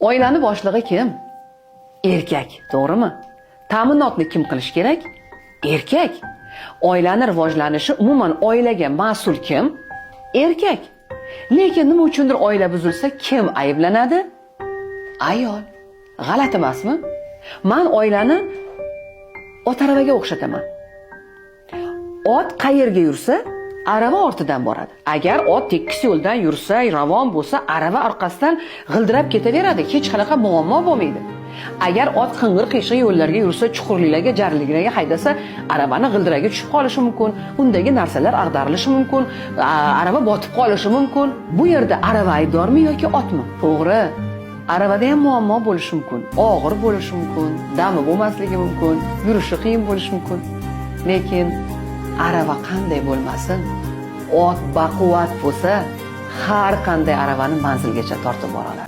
Oilani boshlig'i kim? Erkak, to'g'rimi? Ta'minotni kim qilish kerak? Erkak. Oilani rivojlanishi, umuman oilaga mas'ul kim? Erkak. Lekin nima uchundir oila buzilsa, kim ayblanadi? Ayol. G'alati emasmi? Man oilani ot aravaga o'xshataman. Ot qayerga yursa, arava ortidan boradi. Agar ot tekis yo'ldan yursa, ravon bo'lsa, arava orqasidan g'ildirab ketaveradi, hech qanaqa muammo bo'lmaydi. Agar ot qing'ir qiyshiq yo'llarga yursa, chuqurliklarga, jarliklarga haydasa, aravani g'ildiragi tushib qolishi mumkin, undagi narsalar ag'darilishi mumkin, arava botib qolishi mumkin. Bu yerda arava aybdormi yoki otmi? To'g'ri. Aravada ham muammo bo'lishi mumkin, og'ir bo'lishi mumkin, dami bo'lmasligi mumkin, yurishi qiyin bo'lishi mumkin. Lekin arava qanday bo'lmasin, ot baquvvat bo'lsa, har qanday aravani manzilgacha tortib bora oladi.